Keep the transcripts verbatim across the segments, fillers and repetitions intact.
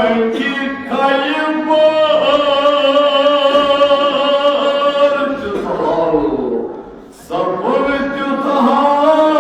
کہ خیبر تیُتھ حال، سپُد تیُتھ حال۔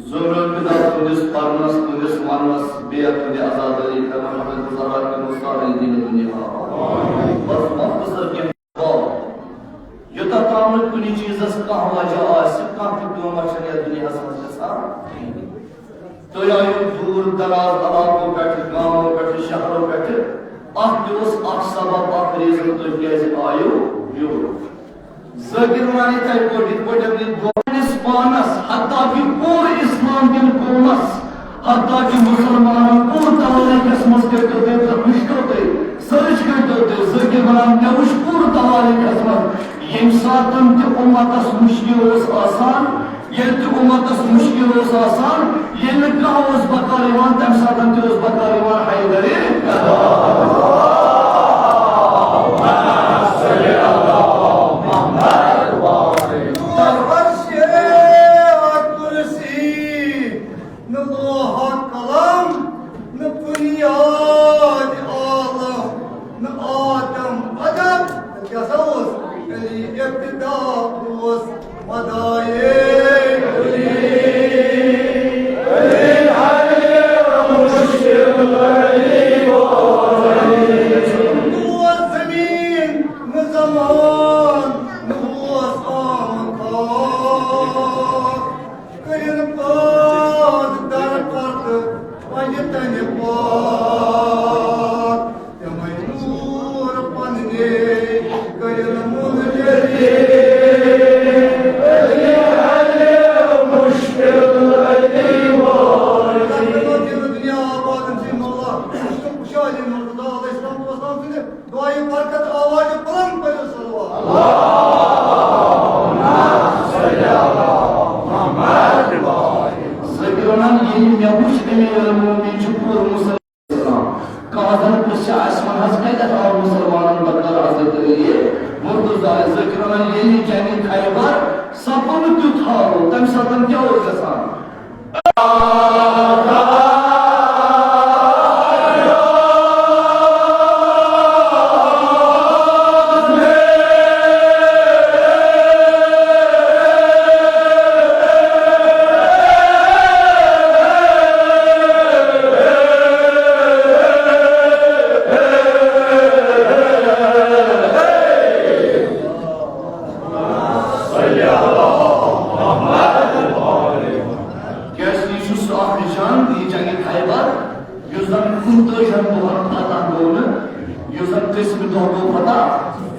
ضرورت خدا تُہٕنٛدِس پرنس، تُہٕنٛدِس وننس، بیٚیہِ تُہٕنٛدِ عزادٲری کرنس، حضرت زہرا کہِ مُستعار دین دُنیا۔ بس مختصر کینٛہہ جواب۔ یوٚتام نہٕ کُنہِ چیٖزس کانٛہہ وجہ آسہِ، کانٛہہ تہِ قۭمتھ چھَنہٕ یتھ دُنیاہس منٛز گژھان۔ تُہۍ آیِو دوٗر دراز علاقو پٮ۪ٹھٕ، گامو پٮ۪ٹھٕ، شہرو پٮ۪ٹھٕ۔ اتھ تہِ اوس اکھ سبب، اکھ reason، تُہۍ کیازِ آیِو یور۔ ذٲکِر وَنان یِتھَے پٲٹھۍ، یِتھ پٲٹھۍ أمۍ دۄہ پنٛنِس پانَس، حتیٰ کہِ پوٗرٕ اِسلام کٮ۪ن قومَس، حتیٰ کہِ مُسلمانَن پوٗرٕ تواریٖخَس منٛز کٔرۍتو تُہۍ، وٕچھتو تُہۍ، search کٔرۍتو تُہۍ، ذٲکِر وَنان، مےٚ وٕچھ پوٗرٕ تواریٖخَس منٛز، ییٚمہِ ساتَن تہِ اُمَتَس مُشکِل اوس آسان، ییٚلہِ تہِ اُمَتَس مُشکِل اوس آسان، ییٚلہِ نہٕ کانٛہہ اوس بکار یِوان، تَمہِ ساتَن تہِ اوس بکار یِوان حیدرِ۔ دربر شیخ کرسی، نہ لوح قلم، نہ بنیاد عالم، نہ آدم بدر، تہٕ کیٛاہ سا اوس؟ علی ابتدا اوس، مدائے علی۔ علی ہر مشکل علی۔ نہ اوس زمین، نہ زمان، نہ اوس آمہٕ خاک۔ کٔرِن پاد در پتہٕ پننہِ تنہِ پاک۔ تِمے نوٗر پننے کٔرِن منجلی۔ علی، علی، مشکل علی وار۔ دنیا آباد، مولا، شاہ علی مرتضیٰ علیہ الصلوۃ والسلام سٕنٛدِ دعایہِ برکت آوازِ بلند پٔرِو صلوات۔ ذٲکِر وَنان، ییٚلہِ مےٚ وُچھ امیر المومنین چھُ پوٗرٕ مُسلمان، کانٛہہ زَن پرٛژھِ اَسہِ وَن حظ کَتٮ۪تھ آو مُسلمانَن بکار حضرت علی مرتضیٰ؟ ذٲکِر وَنان، ییٚلہِ جنگِ خیبر سپُد تیُتھ حال، تَمہِ ساتَن کیٛاہ اوس گژھان؟ کیٛازِ یہِ چھُ سُہ اکھ نِشان، یہِ جنگِ خیبر، یُس زن کُنتٲجِہن دۄہن فتح گوٚو نہٕ، یُس زن قٕسمِ دۄہ گوٚو فتح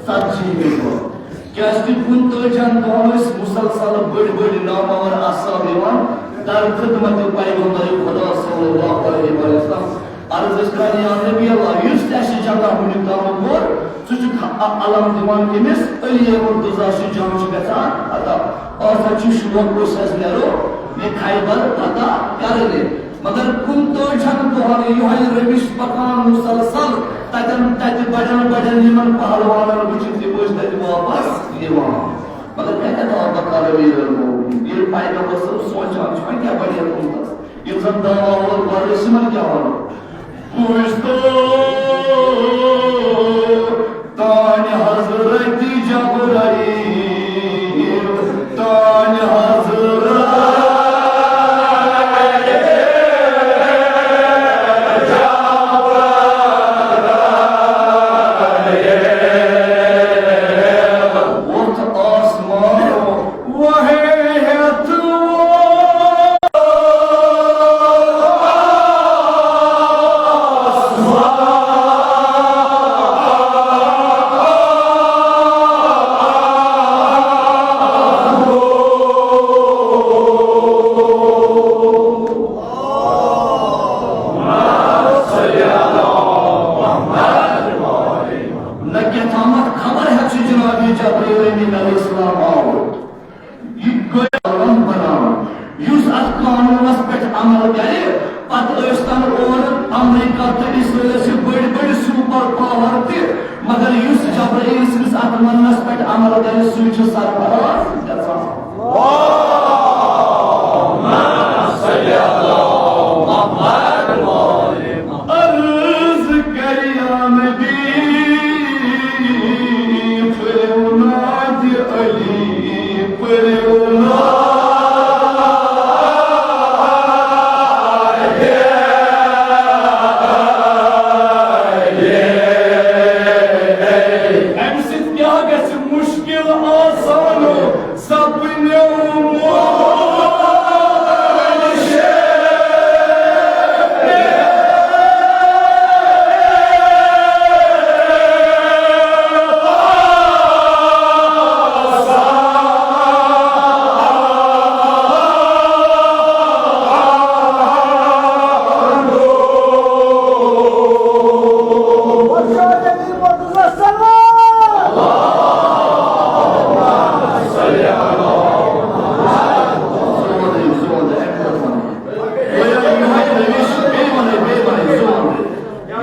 ژتجی ہمہِ دۄہ۔ کیٛازِ کہِ کُنتٲجِہن دۄہن ٲسۍ مُسلسل بٔڑۍ بٔڑۍ نامور اصحاب یِوان در خدمت پیغمبر خدا صلی اللہ علیہ وسلم۔ عرض ٲسۍ کران، یا نبی اللہ، یُس تہِ اَسہِ جنگ وُنیُک تام کوٚر، ژٕ چھُکھ ا-، علم دِوان کٔمِس؟ علی مرتضیٰ سُہ جنگ چھُ گژھان ختم۔ آز حظ چھُ شوق، أسۍ حظ نیرو یہِ خیبر فتح کرنہِ۔ مگر کُنتٲجِہن دۄہن یِہوٚے روش پکان مُسلسل، تتٮ۪ن، تتہِ بڑٮ۪ن بڑٮ۪ن یِمن پہلوانن وٕچھِتھ تِم ٲسۍ تتہِ واپس یِوان۔ مگر کتٮ۪تھ آو پتہ امیر المومنین؟ ییٚلہِ پیغمبر صٲب سونچان چھُ، وۄنۍ کیٛاہ بنہِ یتھ اُمتس؟ یِم زن دعوا وول گۄڈٕ ٲسۍ، یِمن کیٛاہ وَنو؟ پوٗجتو تانۍ حضرت جبرائیل، تانۍ حضرت ووٚتھ آسمان۔ وحی ہیتھ وو۔ نہ کیٛاہ تامَتھ خبر ہیٚتھ چھُ جناب جبرائیل امین علیہ السلام آمُت۔ یہِ گٔے قانون بناوان۔ یُس اتھ قانونس پٮ۪ٹھ عمل کرِ، پتہٕ ٲسۍ تن اورٕ امریکہ تہٕ اسرائیلس چھِ بٔڑۍ بٔڑۍ سپر پاور تہِ، مگر یُس جبرائیل سٕنٛدِس اتھ وننس پٮ۪ٹھ عمل کرِ، سُے چھُ سرفراز گژھان۔ عرض کریا نبی، پھرو ناد علی، پھرو ناد۔ امہِ سۭتۍ کیٛاہ گژھِ؟ مُشکِل آسان سپنو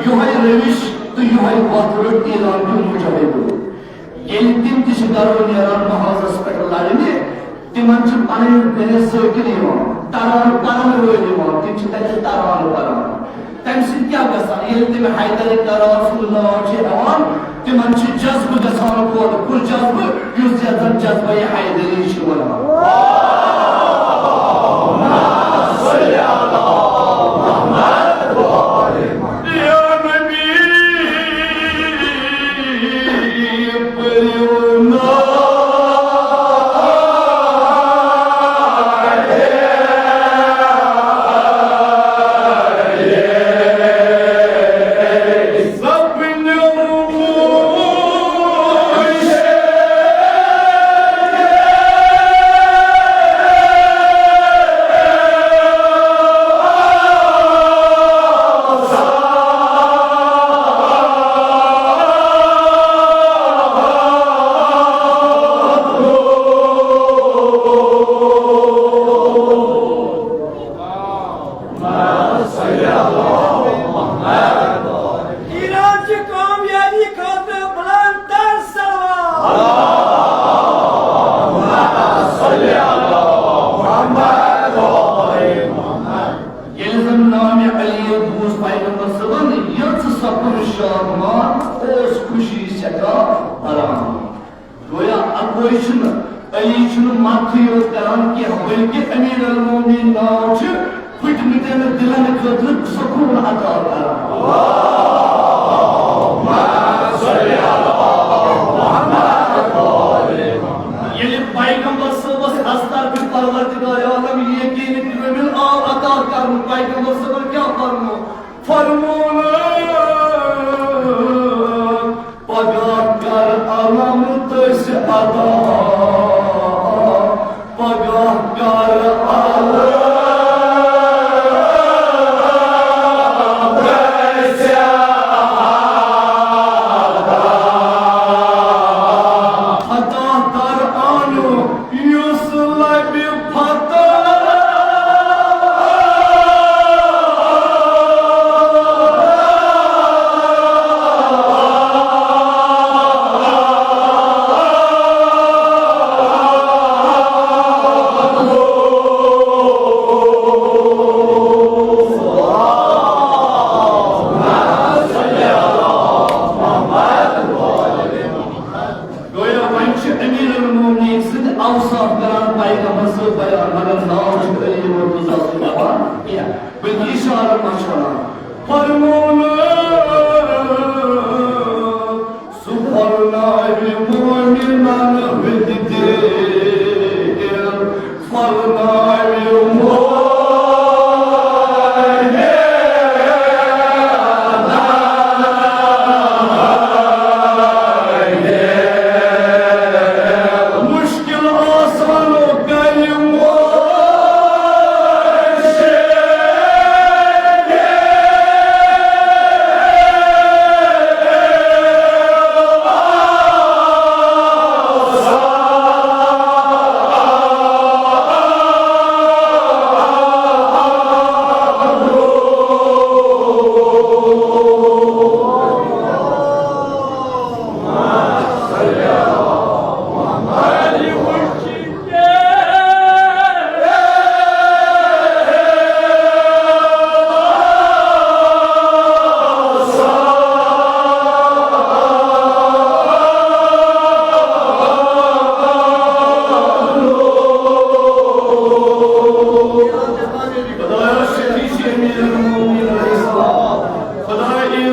یِہوٚے روش تہٕ یِہوٚے وَتھ رٔٹ ایران کیو مُجاہِدو۔ ییٚلہِ تِم تہِ چھِ گَرو نیران محاذَس پٮ۪ٹھ لَڑنہِ، تِمَن چھِ پَنٕنۍ بے سٲکِل یِوان، تَران پَرَن وٲلۍ یِوان، تِم چھِ تَتہِ تَران پَران۔ تَمہِ سۭتۍ کیٛاہ گژھان؟ ییٚلہِ تِم حیدر کرار سُنٛد ناو چھِ ہٮ۪وان، تِمن چھُ جذبہٕ گژھان پٲدٕ۔ کُس جذبہٕ؟ یُس زن جذبہٕ حیدری چھُ ونان۔ ایران چہِ کامیابی خٲطرٕ بلند تر صلوات۔ ییٚلہِ زن نامِ علی بوٗز پیغمبر صٲبن، یٔژ سۄ پُرشاد مان اوس خوشی سٮ۪ٹھاہ بھران۔ گویا اکوے چھُنہٕ، علی چھُنہٕ مدتھٕے یوت کران کینٛہہ، بلکہِ امیر المومنین ناو چھُ پھٕٹمٕتٮ۪ن دِلن خٲطرٕ سکوٗن عطا کران۔ ییٚلہِ پیغمبر صٲبس از طرفِ پروردگار عالم یقین کامل آو عطا کرنہٕ، پیغمبر صٲبن کیٛاہ فرموو؟ فرموو، پگاہ کر علم تٔسۍ عطا، پگاہ کر علم تٔسۍ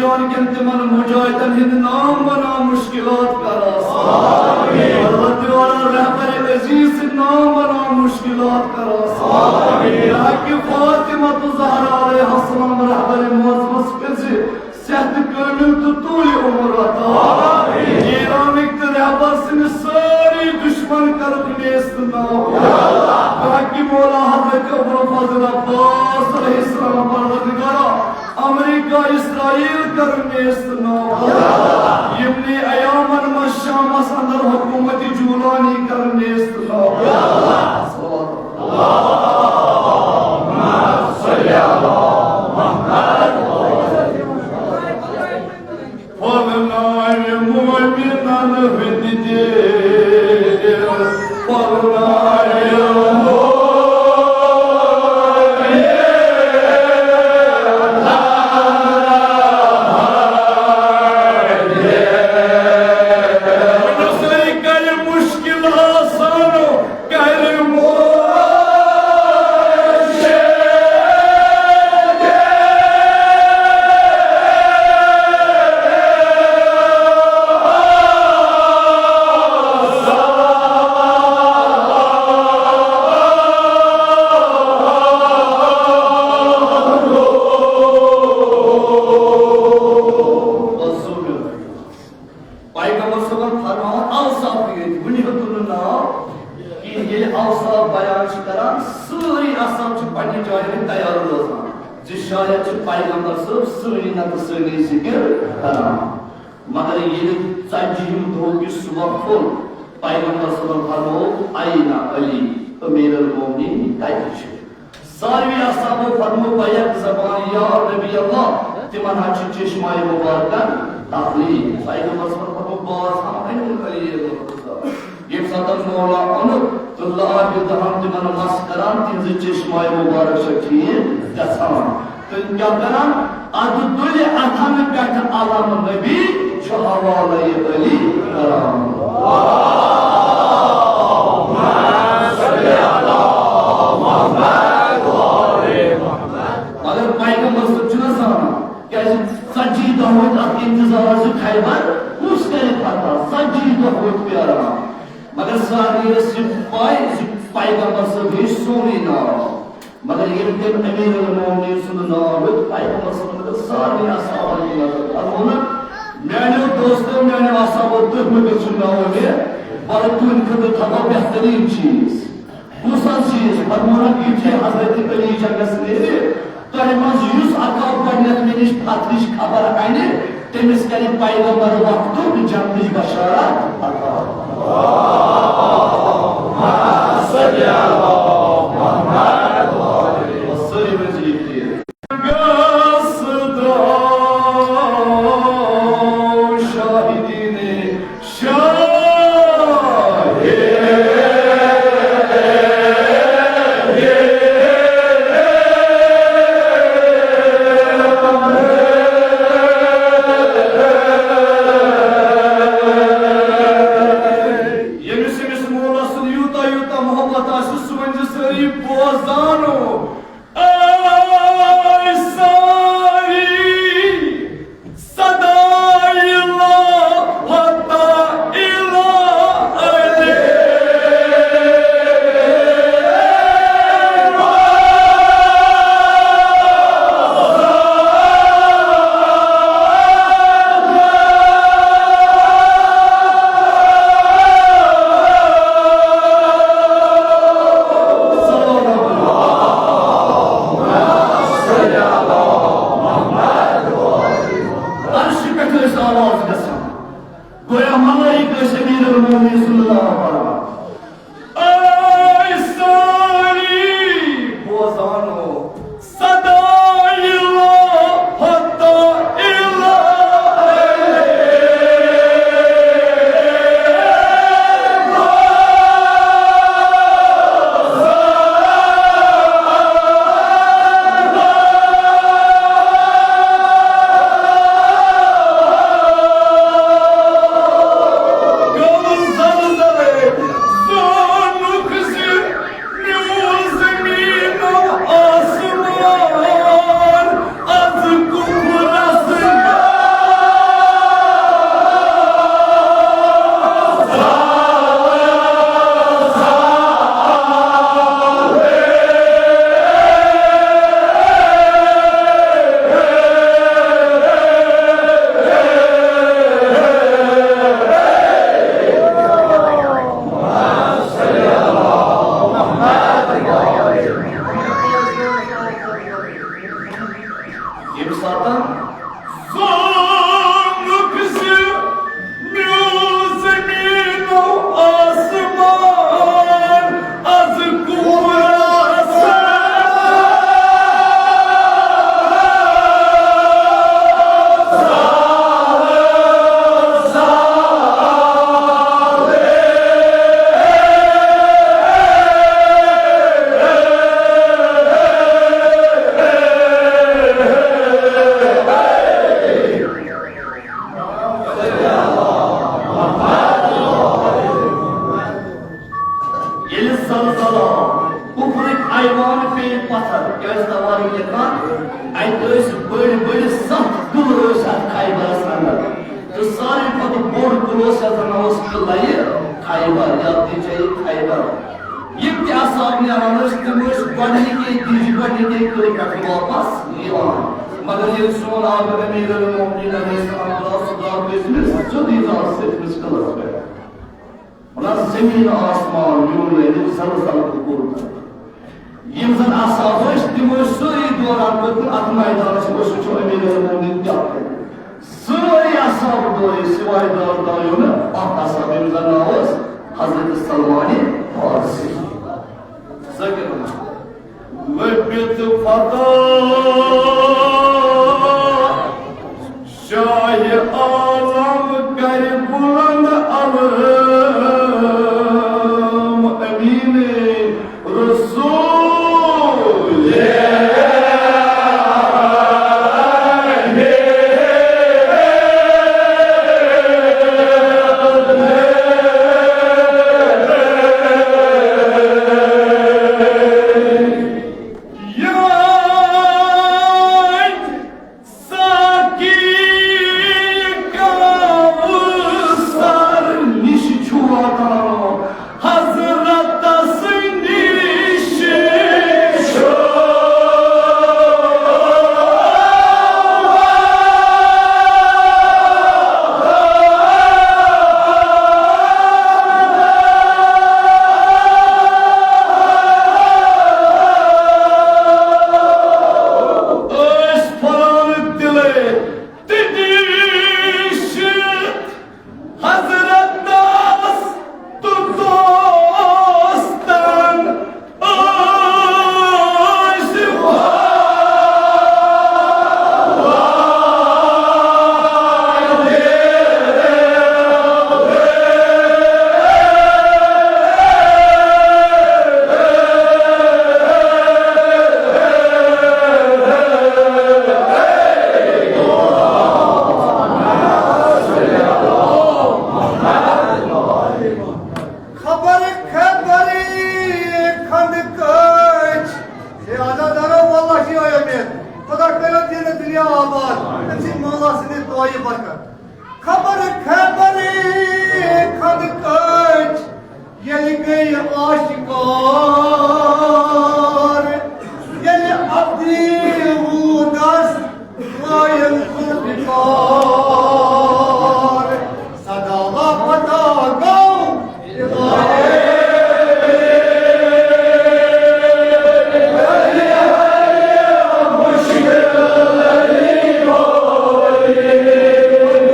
کٮ۪ن تِمن مجاہدن ہٕنٛدۍ نام بناو مُشکلات کر آسان۔ اللہ تعالیٰ رہبر عزیز سٕنٛدۍ نام بناو مُشکلات کر آسان۔ حق فاطمہ الزہرا علیہ السلام رہبر معظمس کٔرزِ صحت کامل تہٕ طول عمر عطا۔ ایرانٕکۍ تہٕ رہبر سٕنٛدۍ سٲری دشمن کرُکھ نیست ناو۔ حق مولا حضرت ابوالفضل عباس علیہ السلام پروردگارا، امریکہ اسرائیل کر نیست ناو۔ یمنی ایامن منٛز شامس اندر حکومت جولانی کر نیست ناو۔ صلوات۔ پھۄلناوِ مومنن ہٕنٛدۍ دِل، پھۄلناوِ مومنن۔ سٲری کَرِ مُشکِل آسان۔ پیغمبر صٲبن فرماوان اوصاف ییٚتہِ، وٕنہِ ہیوٚتُن نہٕ ناو کِہیٖنۍ۔ ییٚلہِ اوصاف بیان چھِ کران، سٲری اصحاب چھِ پننہِ جایہِ وۄنۍ تیار روزان زِ شاید چھِ پیغمبر صٲب سٲنی نتہٕ سٲنی ذِکِر کران۔ مگر ییٚلہِ ژتجی ہِم دۄہُک یہِ صُبح پھوٚل، پیغمبر صٲبن فرموو، "این علی؟" امیر المومنین کتہِ چھِ؟ ساروی اصحابو فرمو بیک زبان، "یا نبی اللہ، تمن حظ چھ چشمہ مبارکن تکلیف۔" پیغمبر صٲبن فرمو، "باز ہم انون علی ابن حذافہ۔" یم ساتن مولا اونُکھ تہٕ لعابدہن تمن مس کران، تہنزِ چشمہ مبارک چھ ٹھیک گژھان۔ تہٕ کیٛاہ کران؟ ادٕ تُلہِ اتھن پٮ۪ٹھ علم نبی چھُ حوالے علی کران۔ مگر پیغمبر صٲب چھُنہ زانان، کیٛازِ ژتجی دۄہ وٲتۍ اتھ انتظارس زِ خیبر کُس کرِ فتح، ژتجی دۄہ وٲتۍ پیاران۔ مگر سارنٕے ٲس یہِ پاے زِ پیغمبر صٲب ہیٚچھ سونُے ناو۔ مگر ییٚلہِ تٔمۍ امیر المومنین سُنٛد ناو ہیوٚت، پیغمبر صٲبن کٔر سارنٕے اصحابن ہٕنٛز نظر۔ فرموونکھ، "میانیو دوستو، میانیو اصحابو، تُہۍ مہٕ گٔژھِو ناو مےٚ، بلکہِ تُہنٛدِ خٲطرٕ تھاوو بہتریٖن چیٖز۔" کُس حظ چیٖز؟ فرموونکھ، یُتھُے حضرت علی جنگس نیرِ، تۄہہِ منٛز یُس اکاو گۄڈٕنیتھ مےٚ نِش پتھرٕچ خبر انہِ، تٔمِس کرِ پیغمبر وقتُک جنتٕچ بشارت عطا۔ سٲری ؤنۍ زِ یہِ تہِ۔ گژھ دعا شاہدیٖنِ شاہد۔ ییٚمِس، ییٚمِس مولا سُنٛد یوٗتاہ، یوٗتاہ محبت آسہِ، سُہ ؤنۍ زِ سٲری بوزانو۔ اے ساری صداے لا حتی الا علی۔ عرشہِ پٮ۪ٹھ ٲسۍ آواز گژھان۔ گویا ملائک ٲسۍ امیر المومنین سُنٛد ناو پران۔ اے سٲری بوزانو، صداے لا حتی الا علی۔ خیبر، یا تہِ چھے خیبر۔ یِم تہِ اصحاب نیران ٲسۍ، تِم ٲسۍ گۄڈٕنِکے دِجہِ، گۄڈٕنِکے قلعہٕ پٮ۪ٹھٕ واپس یِوان۔ مگر ییٚلہِ سون آقا امیر المومنین علیہ السلام درٛاو، سُہ درٛاو کٔژمِس؟ سیوٚدُے درٛاو سٔتمِس قلعس پٮ۪ٹھ۔ وَنان زٔمیٖن آسمان میون رٔلِتھ زلزلہٕ تہٕ کوٚر۔ یِم زَن اصحاب ٲسۍ، تِم ٲسۍ سٲری دوران پٔتمہِ اَتھ مٲدانَس منٛز، وٕچھو أمیٖر المومنیٖن کیٛاہ کَرِ۔ سٲری اصحاب دورے، سوائے دار داریو نہٕ اَکھ اصحاب، ییٚمِس زَن ناو اوس حضرت سلمان فارسی۔ ذٲکِر رحمان۔ لٔبِتھ فتح شاہِ عالم کرِ بلند علم امین رسول۔ ساقی کوثر نِش چھُ واتان، حضرتس نِش چھُ۔ ٲسۍ پھۄلان دِلے تٔتی شیٖتھ حضرتس تہٕ دوستن ٲسۍ خبر خبر کھنٛد کٔچ۔ ہے عزادارو، واللہ چھِ یِہوٚے اُمید۔ خدا کٔرِن دِنہٕ دُنیا آباد۔ أمۍ سٕنٛدِ مولا سٕنٛدِ دُعایہِ برکت۔ خبر خبر کھنٛد کٔچ۔ ییٚلہِ گٔے آشکار، ییٚلہِ عبدی وودس لایَن ذوالفقار، صدا لاپتہ گوٚو۔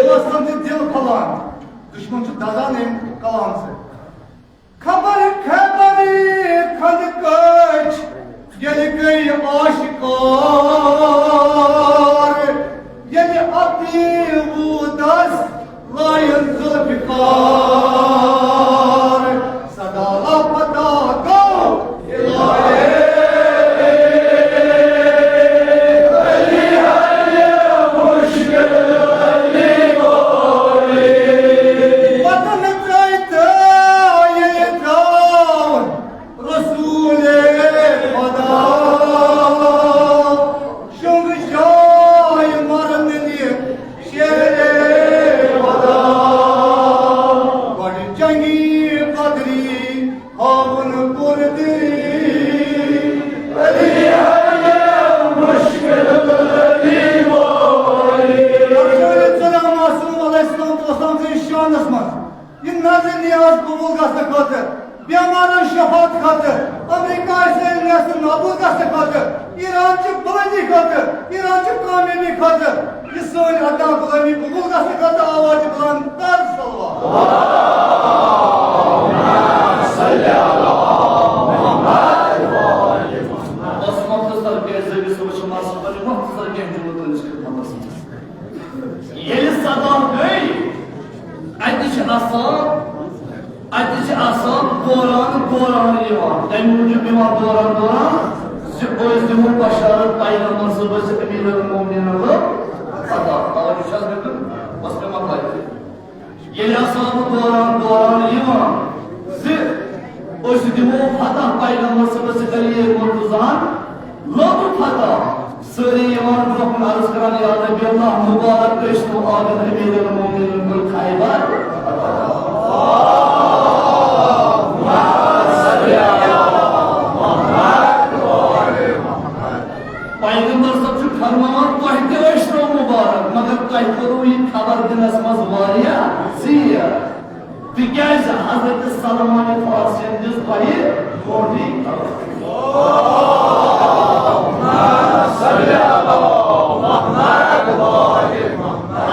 دوستن چھُ دِل پھۄلان، دُشمن چھُ دزان اَمہِ کلام سۭتۍ۔ خبر خبر کھنٛد کٔچ ییٚلہِ گٔے آشکار، ییٚلہِ عبدی وودس لایَن ذوالفقار، صدا لاپتہ گوٚو۔ وطن ترٛٲوِتھ ییٚلہِ درٛاو رسول خدا، شۄنٛگ جاے مرن نِتھ شیرِ خدا۔ گۄڈٕ جنگی بدری ہاوُن کوٚر دِلی، علی ہر مشکل علی والی۔ ژۄداہ معصوم علیہ الصلوۃ والسلام سٕنٛدِس شانس منٛز یہِ نذر نیاز قبول گژھنہٕ خٲطرٕ، بیمارن شفاعت خٲطرٕ، امریکہ اسرائیل نیست نابود گژھنہٕ خٲطرٕ، ایران چہِ بلندی خٲطرٕ، ایران چہِ کامیٲبی خٲطرٕ، یہِ سٲنۍ عطا غلٲمی قبول گژھنہٕ خٲطرٕ آواز بلند کر صلوات۔ بس مختصر کینٛہہ زٲوِج صٲبس چھِ مس پنٕنۍ مختصر کینٛہہ جملہٕ تُہٕنٛدِس خدمتس منٛز۔ ییٚلہِ صدا گٔے، اَتہِ چھِ آسان، اَتہِ چھِ آسان دوران دوران یِوان۔ تَمہِ موٗجوٗب یِوان دوران دوران زِ أسۍ دِمو بشارت پیغمبر صٲبس زِ امیر المومنین لوٚب صدا۔ توجہ چھا حضرت؟ بس مےٚ مۄکلایہِ۔ ییٚلہِ آسان دوران دوران یِوان زِ أسۍ دِمو فتح پیغمبر صٲبس زِ علی مرتضیٰ ہن لوٚب فتح۔ سٲری یِوان برٛونٛہہ کُن عرض کران، یا نبی اللہ، مبارک ٲسۍ تو آغا امیر المومنین کُل خیبر۔ تۄہہِ کوٚروٕ یہِ خبر دِنس منٛز واریاہ ژیر، تِکیٛازِ حضرت سلمان فارسیَن دِژ تۄہہِ برونٛٹھٕے خبر۔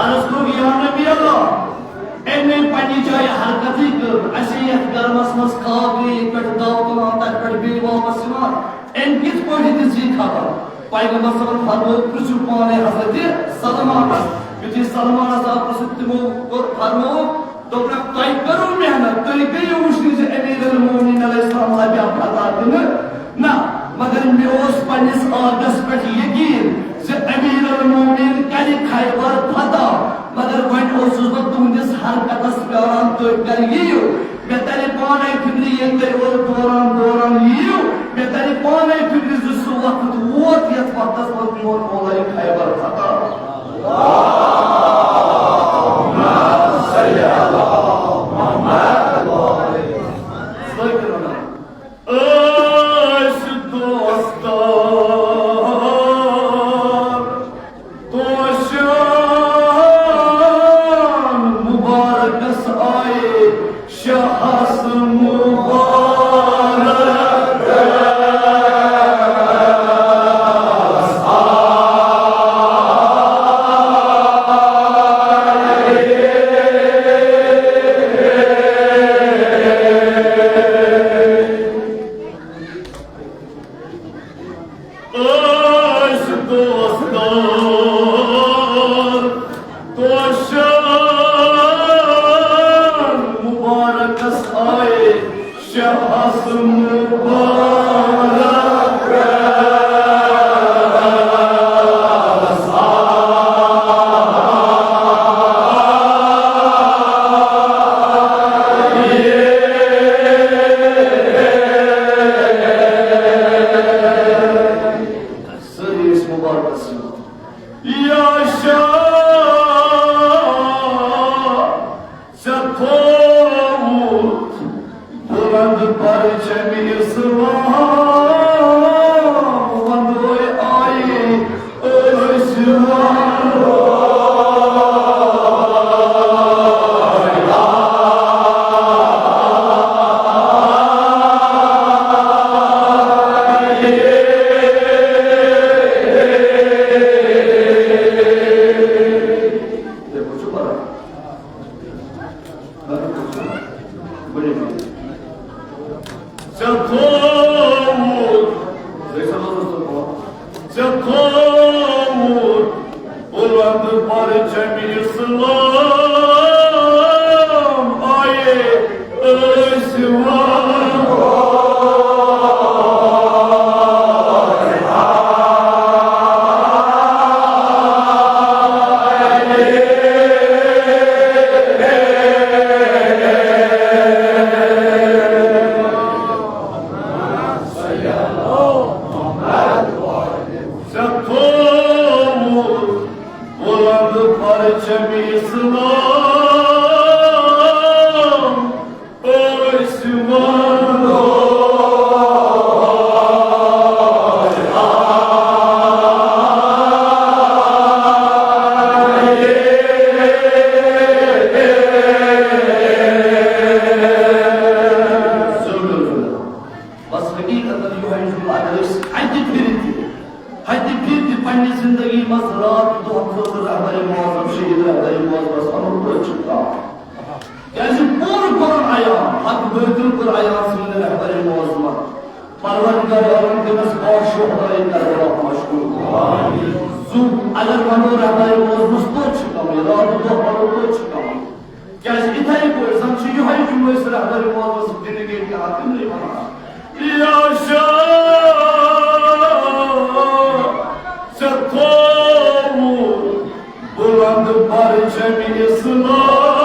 عرض کوٚر، یا نبی اللہ، أمۍ نَے پننہِ جایہِ حرکتٕے کٔر، اَسہِ یَتھ گرمس منٛز کاغذ پٮ۪ٹھ دعوت تُلان، تَتہِ پٮ۪ٹھ بیٚیہِ واپس یِوان، أمۍ کِتھ پٲٹھۍ دِژ یہِ خبر؟ پیغمبر صٲبن فرموو، پرٛژھِو پانے حضرت سلمانس۔ یُتھُے سلمانس آو پرٛژھنہٕ، تِمو کوٚر فرموو، دوٚپنکھ، تۄہہِ کٔرٕو محنت، تُہۍ گٔیِو وٕچھنہِ زِ امیر المومنین علیہ السلام لبیا فتح کِنہٕ نہ، مگر مےٚ اوس پننِس آقس پٮ۪ٹھ یقین زِ امیر المومنین کرِ خیبر فتح، مگر وۄنۍ اوسُس بہٕ تُہنٛدِس حرکتس پیاران، تُہۍ کر یِیِو۔ مےٚ ترِ پانے فِکرِ، ییٚلہِ تُہۍ اورٕ دوران دوران یِیِو، مےٚ ترِ پانے فِکرِ زِ سُہ وقت ووت، یتھ وقتس منٛز میون مولا یہِ خیبر فتح۔ ٲسۍ دوستار، توشان مبارکس آیے شاہس مبارک۔ ٲسۍ دوستار، توشان مبارکس آیے شاہس مبارک۔ سٲری ٲسۍ مُبارکَس یِوان۔ یا شاہ، ژےٚ تھووُتھ بُلند پرچم اِسلام، وَندوے آیی أسۍ وَنو۔ ژےٚ تھووُتھ، ژےٚ تھووُتھ بُلند پرچم اِسلام، آیے أسۍ وَنو۔ ژےٚ تھووُتھ بُلند پرچم اِسلام، أسۍ وَنو۔ بس حقیقتاً یِہوٚے چھُ، اگر أسۍ اَکہِ پھِرِ تہِ، اَکہِ پھِرِ تہِ پننہِ زندگی منٛز راتھ دۄہ خٲطرٕ رہبر معظم، شہید رہبر معظمس پنُن پٔتۍ چھُ ترٛاوان۔ کیازِ پوٗرٕ کوٚرُن عیان، حق بٲطِل کوٚر عیان سٲنۍ رہبر معظمن۔ پروردگار عالم دِنس با شہدائے کربلا مشغول۔ زُو اگر ونو رہبر معظمس توتہِ چھُ کمٕے، راتھ دۄہ پرو توتہِ چھُ کمٕے۔ کیازِ اِتھے پٲٹھۍ زن چھُ یِہوٚے جملہٕ أسۍ رہبر معظمس دِنہٕ گٔے تہِ ہا تِمنٕے ونان۔ یا شاہ، ژےٚ تھووُتھ بُلند پرچم اِسلام،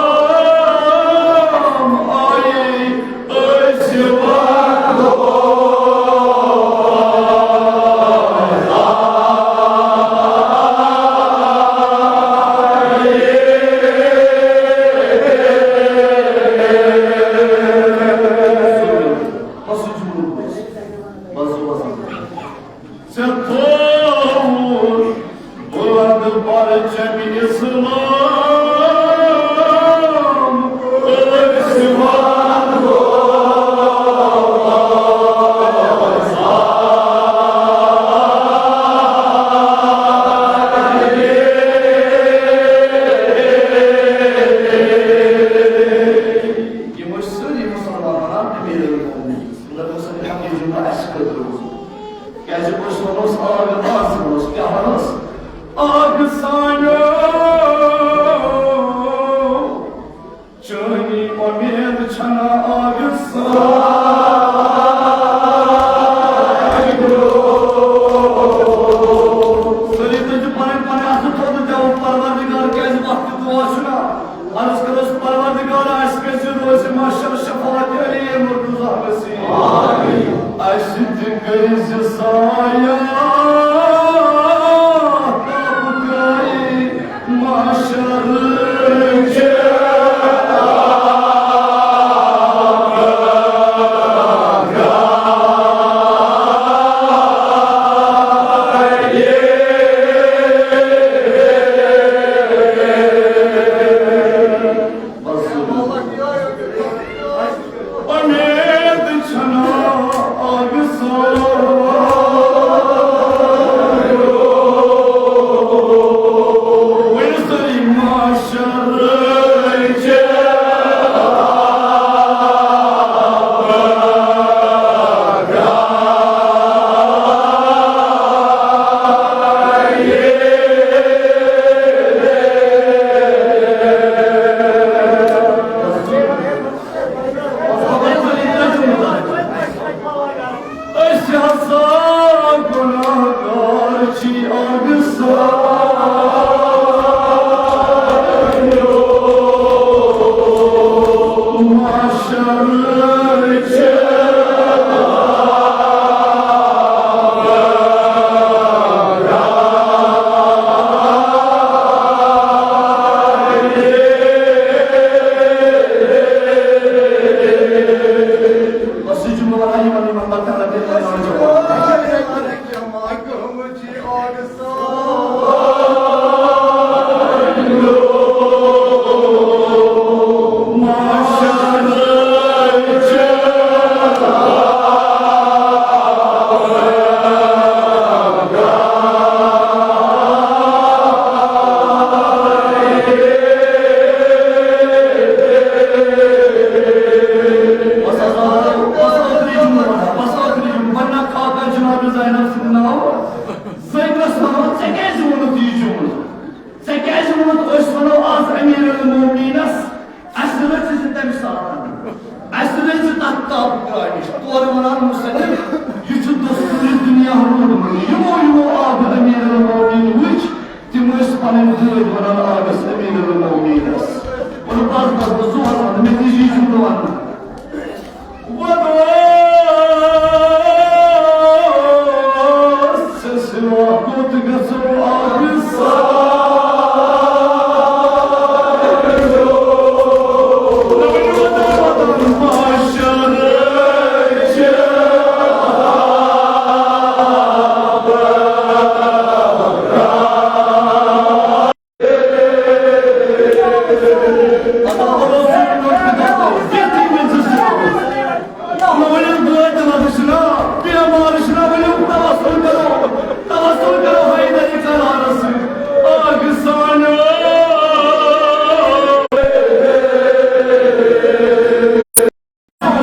آیے أسۍ وَنو۔ ژےٚ تھووُتھ بُلند پرچم اِسلام۔ اَسہِ تہِ کٔرۍ زِ سایہ، تاپہٕ کھَے محشرٕچ۔ اُمید چھَنا آگہٕ سایو، وۄنۍ سٲری محشرٕچ۔ أسۍ ہسا گناہگار چھی آگہٕ سایو، محشرٕچ۔ بس، یہِ چھُ مولانا یِمن، یِمن مکتب دِوان۔ زینب سٕنٛدِ ناوٕ۔ زٲیدَس وَنو، "ژےٚ کیٛازِ ووٚنُتھ یہِ جُملہٕ؟ ژےٚ کیٛازِ ووٚنُتھ، أسۍ وَنو آز أمیٖر المومنیٖنَس، اَسہِ رٔژھِ زِ تَمہِ ساتہٕ، اَسہِ رٔژھِ زِ تَتھ تاپہٕ کراے نِش؟" تورٕ وَنان مُصنِف، یہِ چھُ دستوٗرِ دُنیا روٗدمُت۔ یِمو، یِمو آگہٕ أمیٖر المومنیٖن وٕچھ، تِم ٲسۍ پَنٕنۍ دٲدۍ وَنان آگَس أمیٖر المومنیٖنَس۔ وَلہٕ بَس، بَس، بَس، ژٕ وَن، وَن، مےٚ تہِ چھِ یہِ جُملہٕ وَنُن۔ وَنو، ژےٚ سِوا کوٚت گژھو آگہٕ سایو؟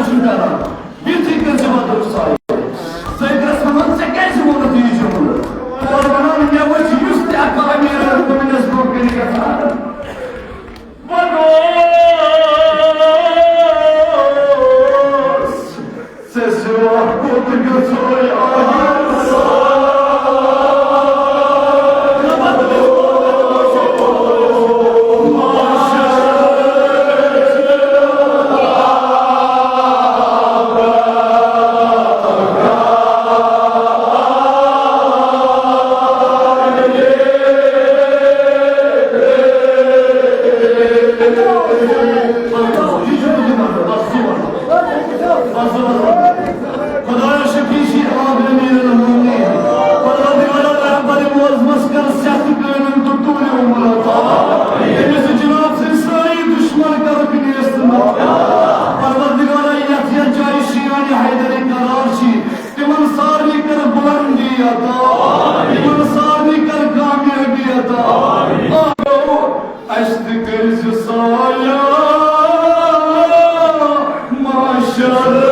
چھُنہٕ کران۔ یِتھُے کٔرۍ زِ وۄنۍ درٛوٚگ سایہِ۔ زٲیدَس ووٚنُن، "ژےٚ کیٛازِ ووٚنُتھ یہِ جُملہٕ؟" تورٕ وَنان، "مےٚ وٕچھ یُس تہِ اَکھ امیٖر المومنیٖنَس برٛونٛہہ کَنہِ گژھان۔ وۄنۍ اوس ژےٚ سِوا کوٚت گژھو آز؟" خدایا شفیع شی آب امیر المومنین، پروردگارا رہبر معظمس کر صحت کامل تہٕ طول عمر عطا۔ تٔمِس جناب سٕنٛدۍ سٲری دشمن کرکھ نیست نابود۔ پروردگارا یتھ یتھ جایہِ شیعان حیدر قرار چھِ، تِمن سارنٕے کر بلندی عطا، تِمن سارنٕے کر کامیٲبی عطا۔ آمین۔ اَسہِ تہِ کٔرۍ زِ سایہ محشر۔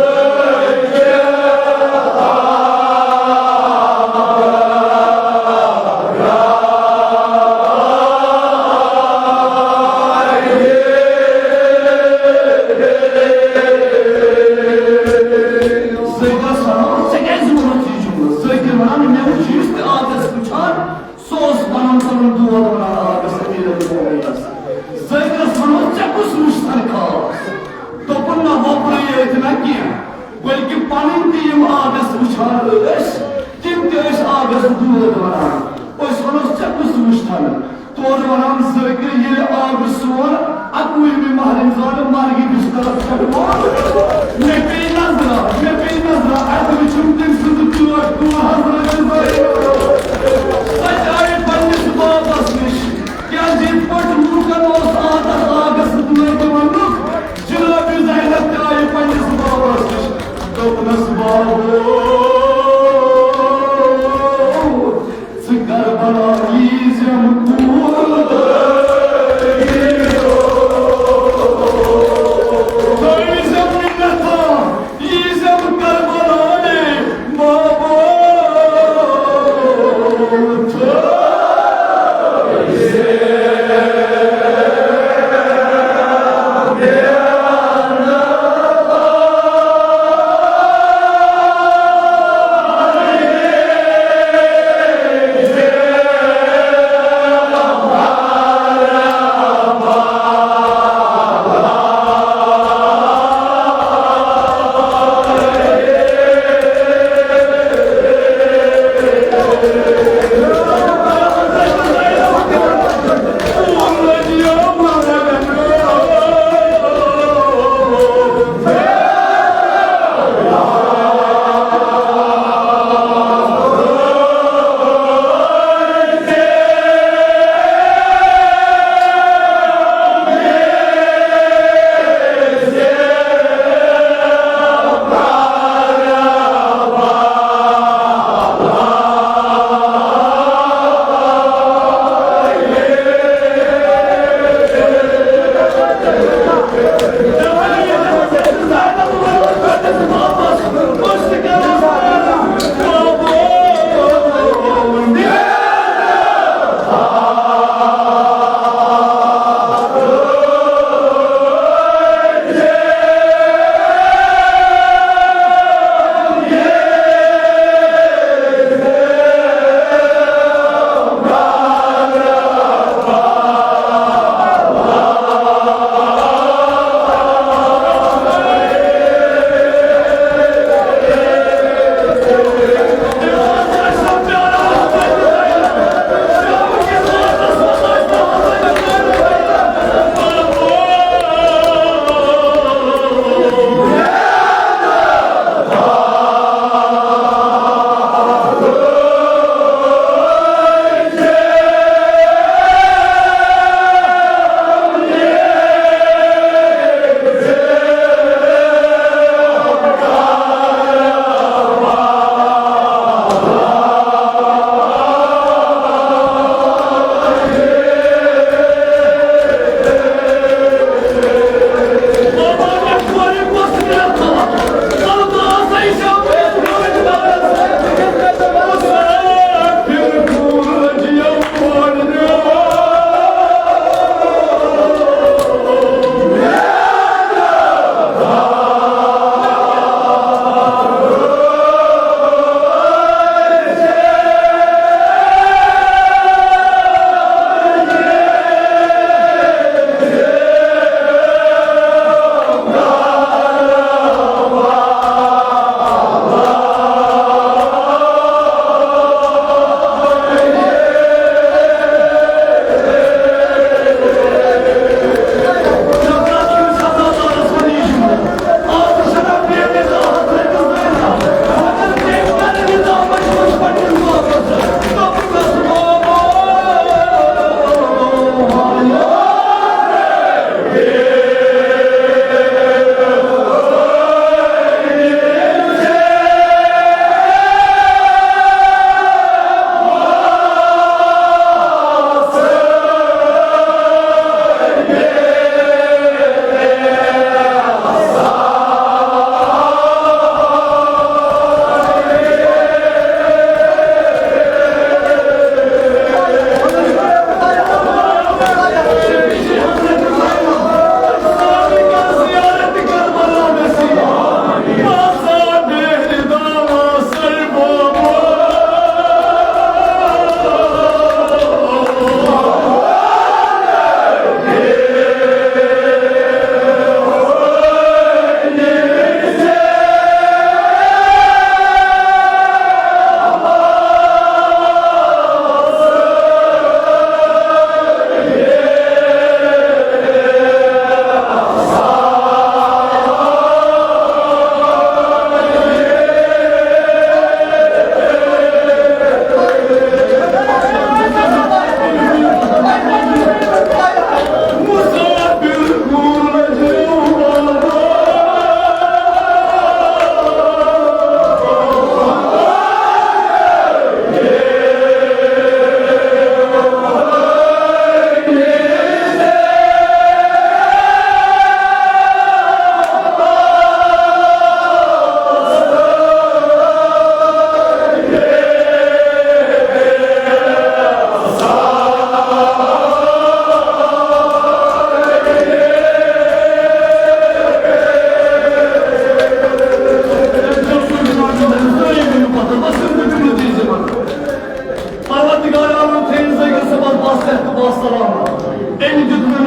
زٲیدَس وَنان، "ژےٚ کیٛازِ ووٚنُتھ یہِ جُملہٕ؟" زٲیدِ وَنان، "مےٚ وُچھ یُس تہِ آز اَسہِ وُچھان، سُہ اوس پَنُن پَنُن دود وَنان آگَس أمیٖر المومنیٖنَس۔" زٲیدَس وَنو، "ژےٚ کُس وُچھ تَنہٕ خاص؟" دوٚپُن، "نہ وۄپرُے یٲتۍ نہ کینٛہہ، ٲسۍ، تِم تہِ ٲسۍ آبس دود ونان۔ أسۍ ونو، ژےٚ کُس وُچھتھن؟ تورٕ ونان، ذٲکر، ییٚلہِ آبہٕ سون اَکوُہمہِ ماہ رمضان مرگہِ بسترس پٮ۪ٹھ ووت، مےٚ پیٚیہِ نظرا، مےٚ پیٚیہِ نظرا، اَتہِ وُچھُم تٔمۍ سٕنٛز ٹٲٹھ کوٗر حضرت زینب۔ سۄ تہِ آیہِ پننِس بابس نِش، کیٛازِ یِتھ پٲٹھۍ لوٗکن اوس عادت آبس دود وننُک، جناب زینب تہِ آیہِ پننِس بابس نِش۔ دوٚپنس، بابو، ژٕ کربلا ییٖزٮ۪م کوٗر۔ ترٲوزٮ۪م مِنتھا،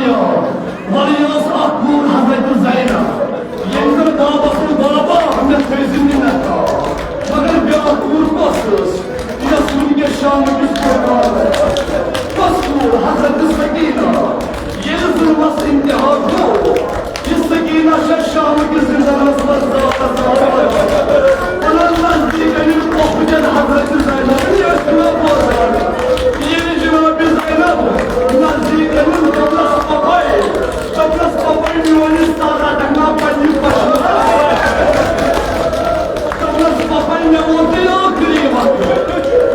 ولی ٲس اکھ کوٗر حضرت زینب، ییٚمۍ کٔر بابس ووٚن، "بابا، مےٚ تھٲیزِ مِنت تام۔" مگر بیٛاکھ کوٗر کۄس ٲس، یۄس وٕنکیٚس شامہٕ کِس پروگرامس منٛز؟ کۄس کوٗر؟ حضرت سکینہ۔ ییٚلہِ ظُلمس انتہا گوٚو، یہِ سکینہ چھےٚ شامہٕ کِس زندگس منٛز زارس زار وَنان، نزدیٖک أنِن پۄپھٕ جن حضرت زینب، یہِ ٲسۍ مےٚ بوزان۔ ییٚلہِ جناب زینب نزدیٖک أنِن، دوٚپنس، پۄپھے، دوٚپنس، پۄپھے، میون یہِ سارا دنگا پننہِ پشمہٕ۔ دوٚپنس، پۄپھے، مےٚ ووت یہِ ٲخری وقت،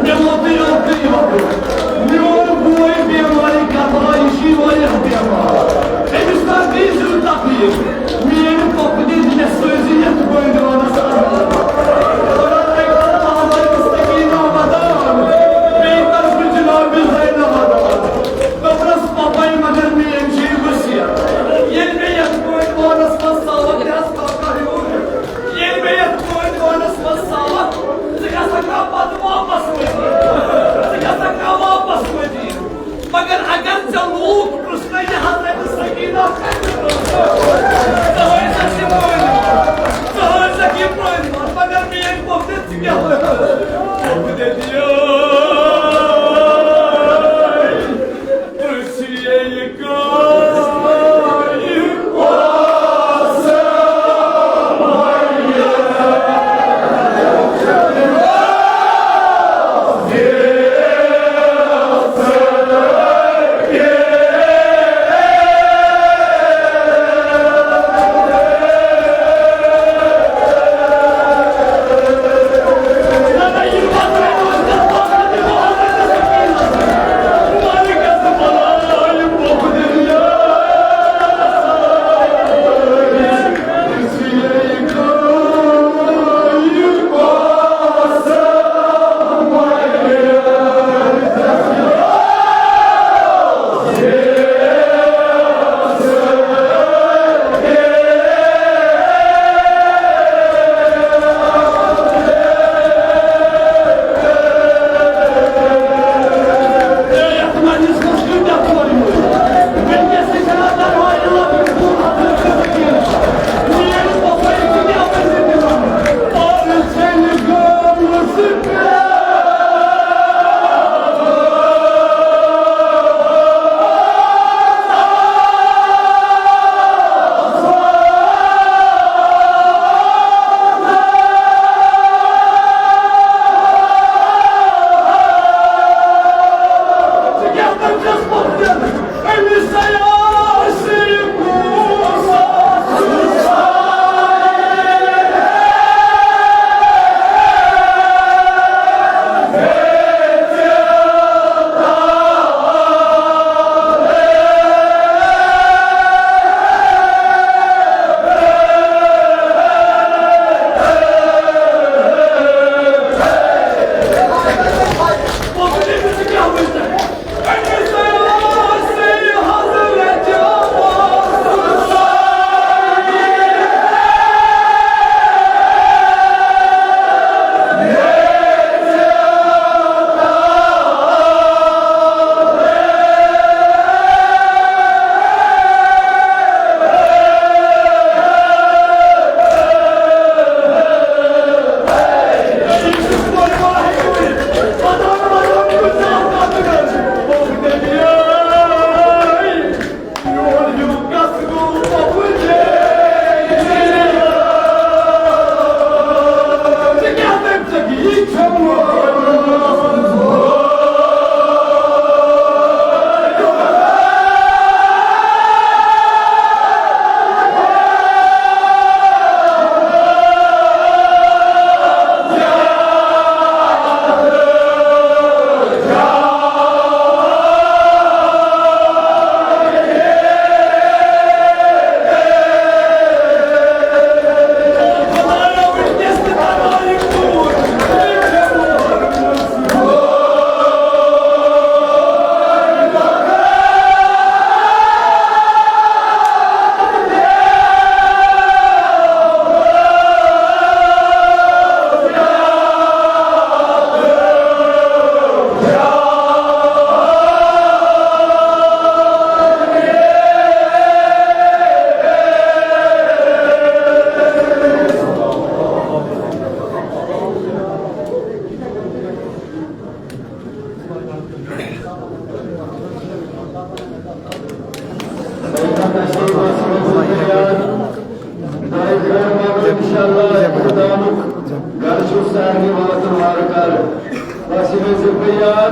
مےٚ ووت یہِ ٲخری وقت۔ میون بوے بیمارِ کربلا، یہِ چھُے واریاہ بیمار، أمِس نا دیٖزِ نہٕ تکلیٖف۔ میٲنۍ پۄپھٕ دِتۍ مےٚ سۭتۍ زِ یتھ بٲگراونس اندر۔ خۄدا تۄہہِ کٔرِو آباد سکینہ ودان، بیٚیہِ طرفہٕ جناب زینب ودان۔ دوٚپنس، پۄپھے، مگر میٲنۍ چھِ یہِ وصیت، ییٚلہِ مےٚ یتھ بٲگراونس منٛز ساوتھ تہِ آسہِ کانٛہہ ہیوٚر، ییٚلہِ مےٚ یتھ بٲگراونس منٛز ساوتھ، ژٕ گژھکھ نا پتہٕ واپس مدیٖنہٕ، ژٕ گژھکھ نا واپس مدیٖنہٕ۔ مگر اگر ژےٚ لوٗکھ پرٛژھنَے یہِ حضرت سکینہ کَتہِ ٲس، ژٕ ہٲوزٮ۪کھ یہِ پرٛٲنۍ، ژٕ ہٲوزٮ۪کھ یہِ پرٛٲنۍ۔ مگر میٛٲنۍ پۄپھٕ، ژٕ کیٛاہ وَنان؟ پۄپھٕ دٔپۍ، یے، پرٛژھ ییٚلہِ کانٛہہ یہِ انشاءاللہ، گرٕ چھُ سارنٕے واتُن وارٕ کارٕ۔ بس یِمے زٕ بُنیاد،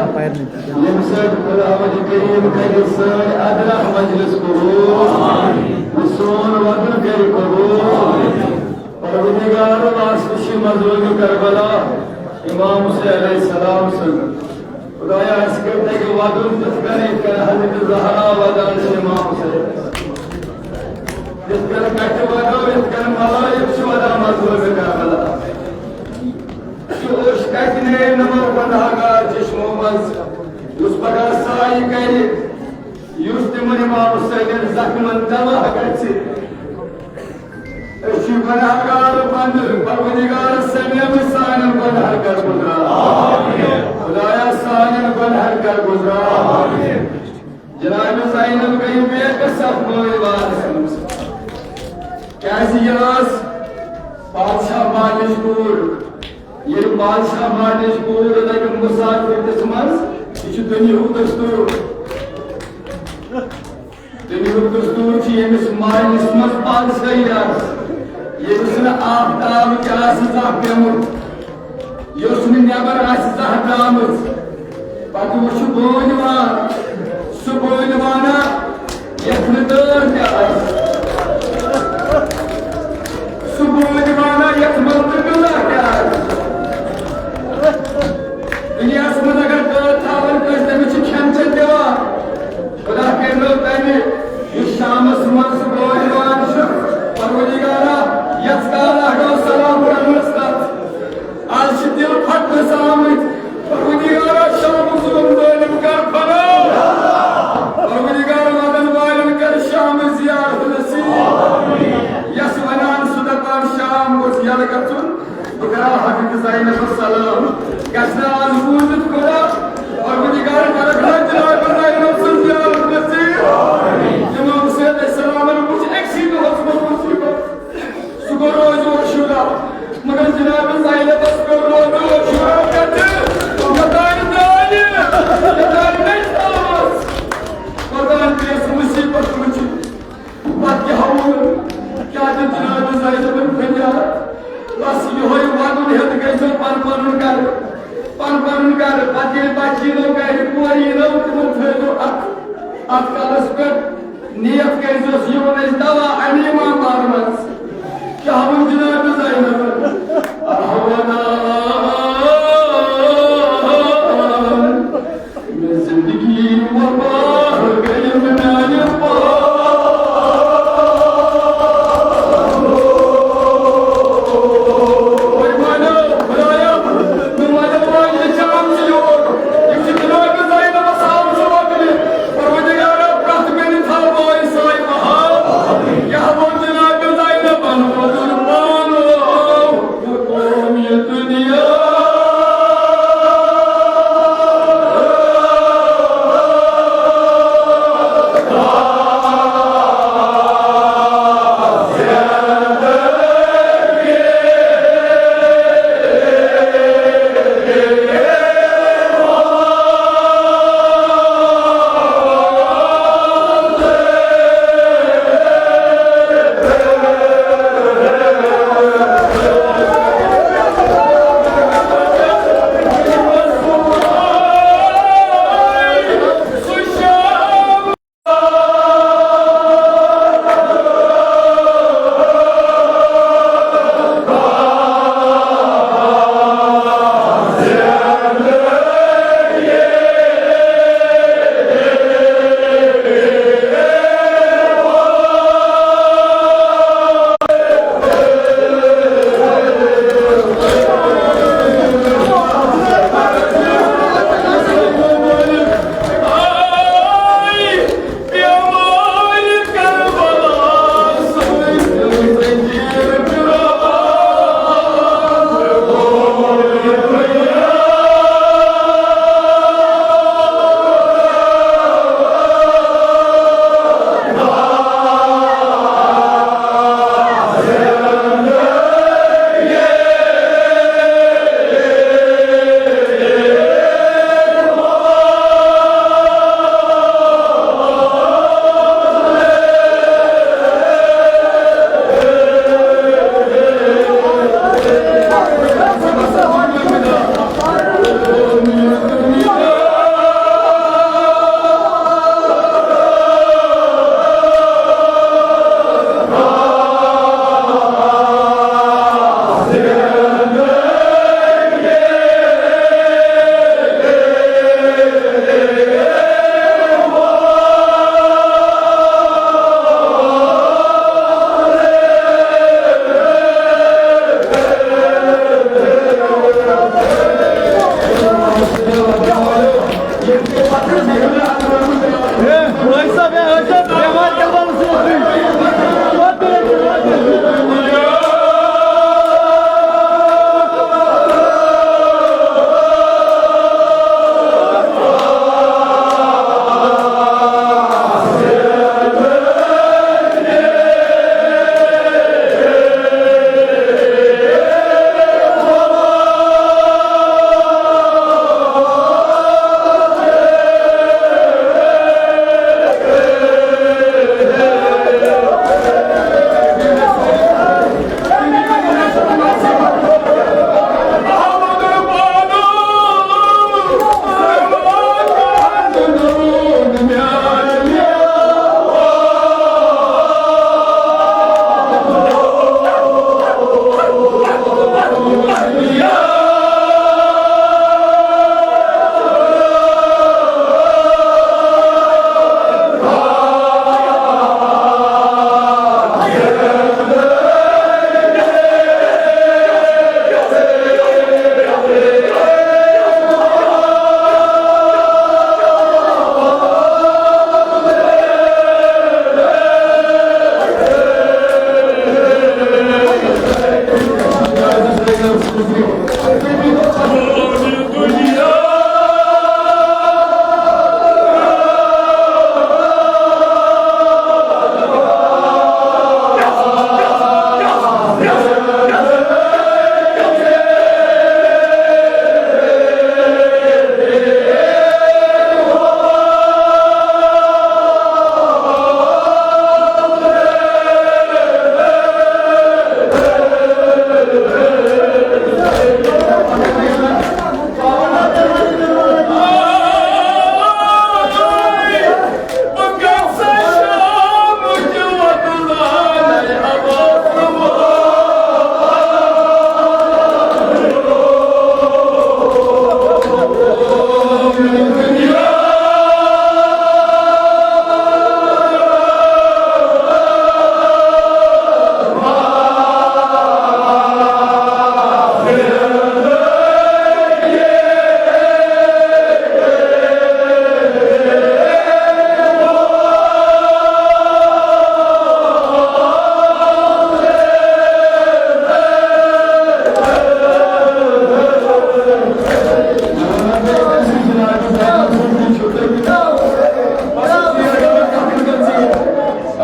ییٚمہِ سۭتۍ خداوند کریم کرِ سٲنۍ ادنیٰ مجلس قبول، سون وطن کرِ قبول۔ پروردگار، واسطہٕ چھِ مظلوم کربلا امام حسین علیہ السلام سُنٛد۔ خدایا، اَسہِ کٔرۍ تَتہِ وَدُن تِتھ کٔنۍ، یِتھ کٔنۍ حضرت زہرا وَدان چھِ امام حسین۔ یِتھ کٔنۍ کَٹھِ وَدو، یِتھ کٔنۍ ملٲیِک چھِ وَدان مظلوم کربلا۔ یہِ اوٚش کَتہِ نیرِ نمو گۄناہگار چشمو منٛز، یُس پگاہ سایہِ کَرِ، یُس تِمن امام حسینن زخمن دوا گژھِ۔ أسۍ چھِ گۄناہگار بندٕ، پروردگار سمیمٕتۍ سانٮ۪ن گۄناہن کر گُزران۔ خدایا سانٮ۪ن گۄناہن کر گُزران۔ جناب زینب گٔے بے کسب مٲلۍ وارث منٛز۔ کیازِ یہِ ٲس بادشاہ ماجِچ کوٗر۔ ییٚلہِ بادشاہ ماجِچ کوٗر لگہِ مسافرتس منٛز، یہِ چھُ دُنیاہُک دستور۔ دُنیاہُک دستور چھُ ییٚمِس ماجِس منٛز بادشاہی آسہِ، ییٚمِس نہٕ آفتاب تہِ آسہِ زانٛہہ پیوٚمُت، یۄس نہٕ نٮ۪بر آسہِ زانٛہہ درٛامٕژ۔ پتہٕ وٕچھِ بٲنۍ وان، سُہ بٲنۍ وانا یتھ نہٕ دٲر تہِ آسہِ، سُہ بٲنۍ وانا یتھ منٛز نہٕ غذا تہِ آسہِ۔ دُنیاہس منٛز اگر دٲر تھاوان کٲنٛسہِ، تٔمِس چھِ کھٮ۪ن چٮ۪ن دِوان۔ خدا کٔرِنو تَمہِ، یُس شامس منٛز سُہ بٲنۍ وان چھُ، پروردگارا، یتھ کالہٕ اڈو سلام پرنس تتھ۔ آز چھِ دِل پھٹنس آمٕتۍ۔ پروردگارا، شامُک ظلم ظٲلم کر فنا۔ پروردگارا، وطن والٮ۪ن کر شامٕچ زیارت نصیب۔ یس ونان سُہ دپان شام گوٚژھ یلہٕ گژھُن، بہٕ کرٕ ہا حضرت زینبس سلام۔ گژھِ نہٕ آز بوٗزِتھ خدا، پروردگار کرکھ نا جناب زینب سٕنٛز زیارت نصیب۔ امام حسین علیہ السلامن وُچھ أکسٕے دۄہس منٛز مصیبت۔ سُہ گوٚو روزِ عاشورا، مگر جناب زینبس پیوٚو روزِ عاشورا پٮ۪ٹھٕ۔ یوٚتام نانہِ، یوٚتام نٔٹۍ تھاوس، توٚتام پیٚیَس مصیبت وُچھِنۍ۔ پتہٕ کیٛاہ ووٚن؟ کیٛاہ دیُت جناب زینبن فریاد؟ بس یِہوٚے وَدُن ہیوٚت گٔے سۄ پَن پَنُن گرٕ، پَن پَنُن گرٕ۔ پتہٕ ییٚلہِ بچہٕ یِنو گرِ، کورِ یِنو، تِمن تھٲوِزیو اَتھ، اَتھ کَلَس پٮ۪ٹھ نیت کٔرۍزیوس، یِمن أسۍ دوا اَمہِ اِمام بارٕ منٛز۔ کیٛاہ ووٚن جناب زینبن؟ اَہَوَنا۔ مےٚ زندگی وبا گٔیَم میانہِ پاس۔ وۄنۍ وَنو، خۄدایا، مےٚ وَنو وۄنۍ یہِ شام چھِ یور۔ یِم چھِ جناب زینبَس آمژٕ وَننہِ۔ پروردگارا، پرٛٮ۪تھ کُنہِ تھاو وٲے ساے بحال۔ کیٛاہ ووٚن جناب زینبَن؟ وۄزُر پان اوس۔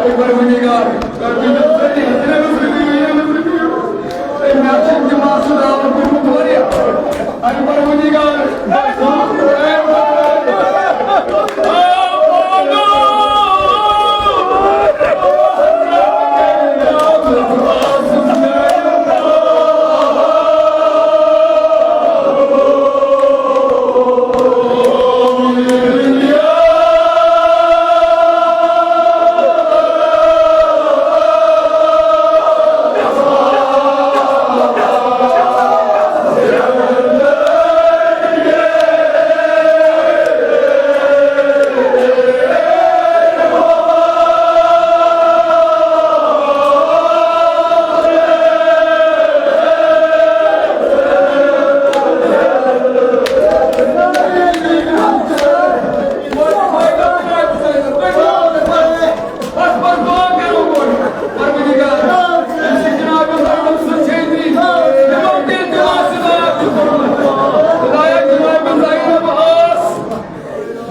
اے پروردگار، تۄہہِ دِیِو، تۄہہِ دِیِو، تۄہہِ دِیِو، تۄہہِ دِیِو۔ اے مےٚ چھُ دٮ۪ماغ سُہ راوُن کوٚرمُت واریاہ۔ اے پروردگار،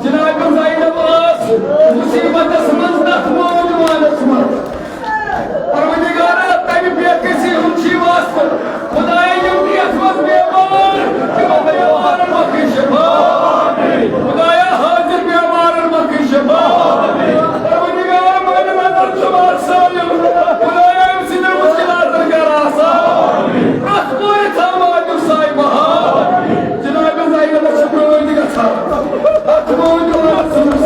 جناب زینب ٲس مصیبتس منٛز، تتھ نوجوانس منٛز۔ پروردگارا، تمہِ بے کسی ہُنٛد چھی واسطہٕ۔ خدایا، یِم تہِ یتھ منٛز بیمار، تِمن بیمارن مۄکھٕے شفا۔ خدایا، حٲضِر بیمارن مۄکھٕے شفا۔ پروردگارا، میانہِ نظر چھُ باسان، خدایا، أمۍ سٕنٛدٮ۪ن مُشکِلاتن کر آسان۔ پرٛٮ۪تھ کورِ تھاو ماجہِ سایہِ بہار۔ جناب زینبس چھِ برٲدۍ گژھان۔ اکھ برٲدۍ اوس۔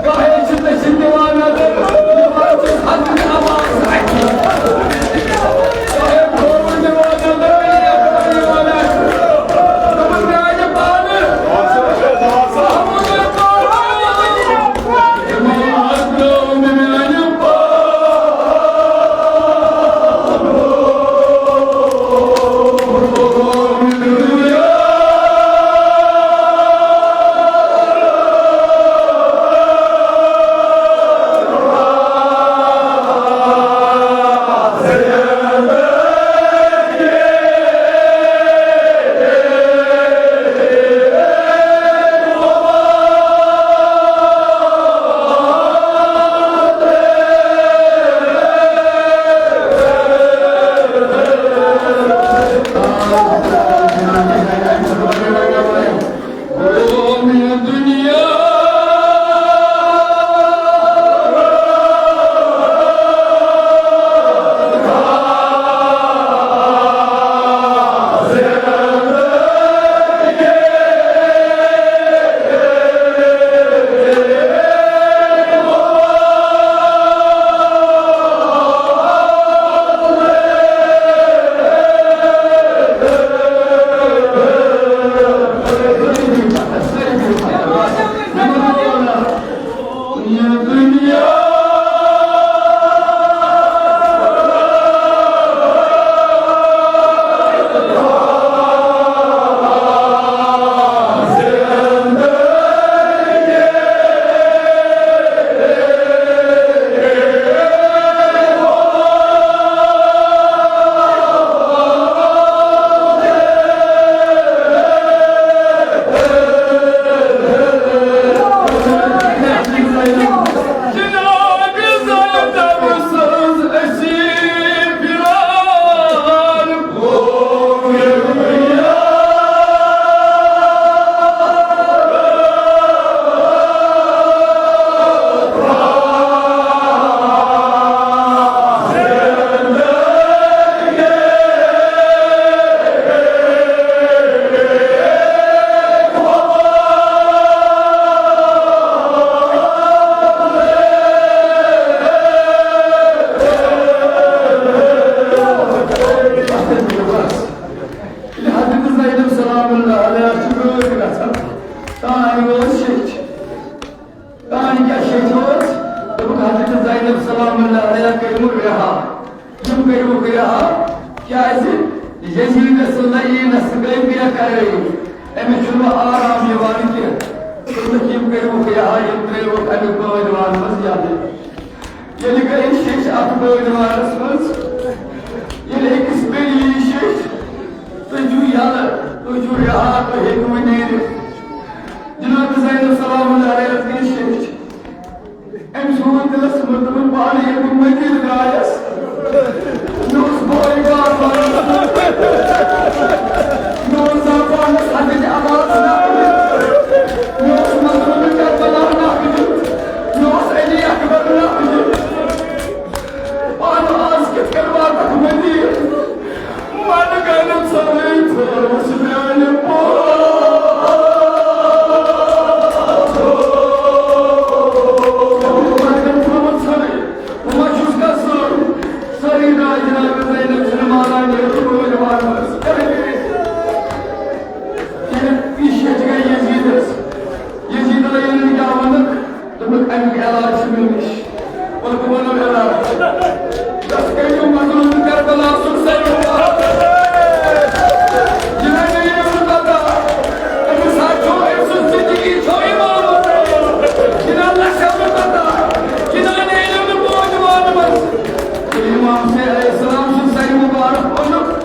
گاہے چھِ دٔچھِنۍ دِوان نظر، دِوان چھِس حضرت عباس اَتھِ۔ گاہے کھووُر دِوان نظر، یَپٲرۍ یِوان اَتھِ۔ دوٚپُن، میٛانہِ پانہٕ، محمود پانہٕ۔ ییٚلہِ حضرت زینب سلام اللہ علیہا چھِ بٲتھ گژھان، تانۍ ٲس شیٚچھ۔ تانۍ کیٛاہ شیٚچھ ٲس؟ دوٚپُکھ، حضرت زینب سلام اللہ علیہا کٔرۍوُکھ رِہا۔ یِم کٔرۍوُکھ رِہا، کیٛازِ؟ یزیدس لعینس گٔے بے قرٲری، أمِس چھُنہٕ وۄنۍ آرام یِوان کینٛہہ۔ دوٚپُکھ، یِم کٔرۍوُکھ رِہا، یِم ترٛٲوِکھ اَمیُک بٲدوان منٛز یَلہٕ۔ ییٚلہِ گٔے شیٚچھ اَتھ بٲدوانس منٛز، ییٚلہِ أکِس بیٚیہِ یی شیٚچھ، تُہۍ چھِو یَلہٕ، تُہۍ چھِو رِہا، تُہۍ ہیٚکِو وۄنۍ نیٖرِتھ۔ جناب زینب سلام اللہ علیہا گٔے شیٚچھ۔ أمۍ سوٗز دِلس منٛز، دوٚپُن، پانہٕ ییٚلہِ ییٚلہِ تہِ بٲے وارٕ وارٕ ییٚلہِ یہِ شیٚچھ گٔے یزیٖدس، یزیٖدن ییٚلہِ نہٕ کیٛاہ ووٚنُکھ، دوٚپُکھ، "اَمیُک علاج چھُ مےٚ نِش۔" ووٚن، "بہٕ وَنو علاج۔" یۄس کٔمِو مظلوم کربلا سُنٛد سایہِ، جناب، یہِ نہٕ پتہ، أمِس ہا چھُ أمۍ سٕنٛز زندگی چھو امام حسین۔ جناب، لَشَو نہٕ پتہ، جناب، نیرِو نہٕ بوجھ وانہٕ منٛز۔ ییٚلہِ امام حسین علیہ السلام سُنٛد سایہِ مُبارک اوٚنُکھ،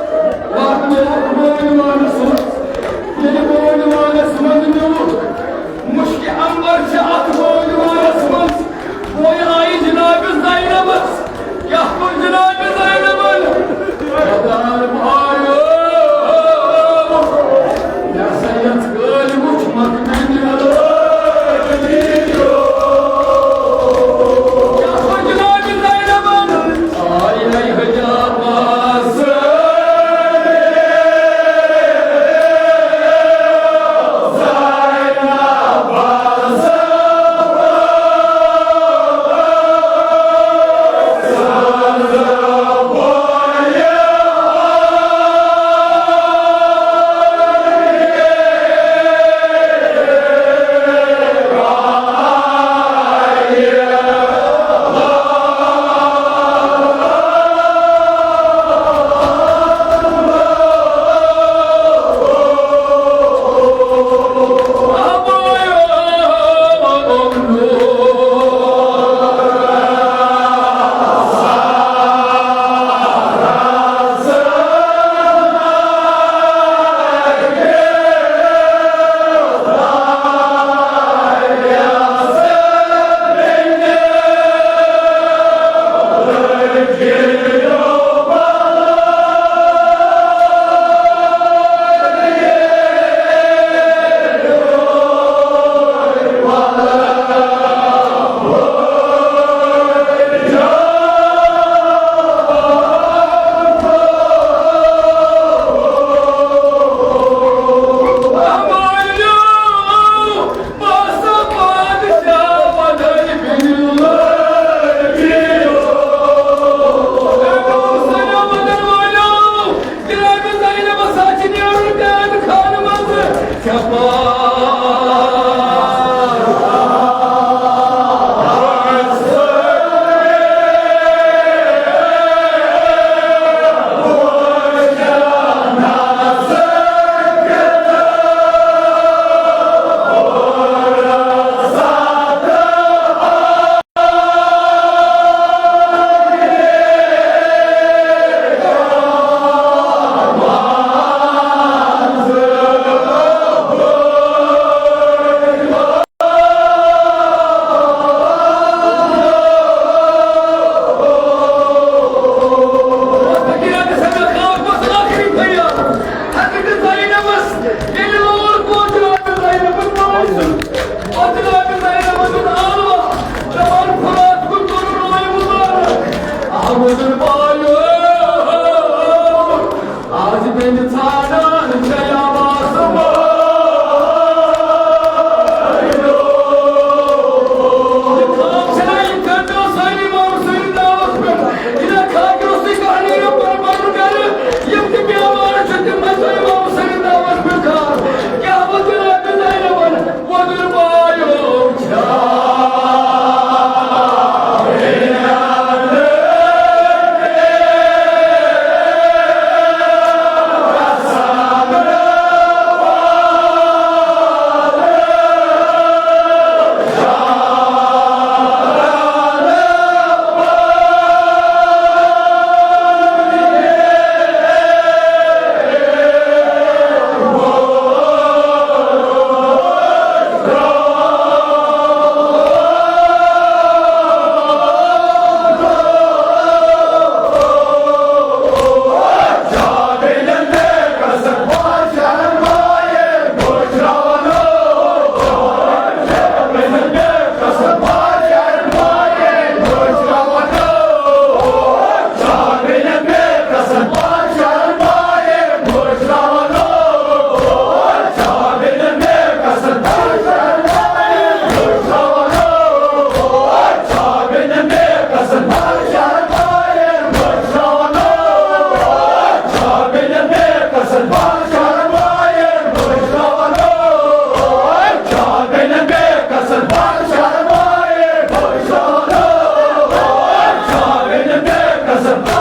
That's a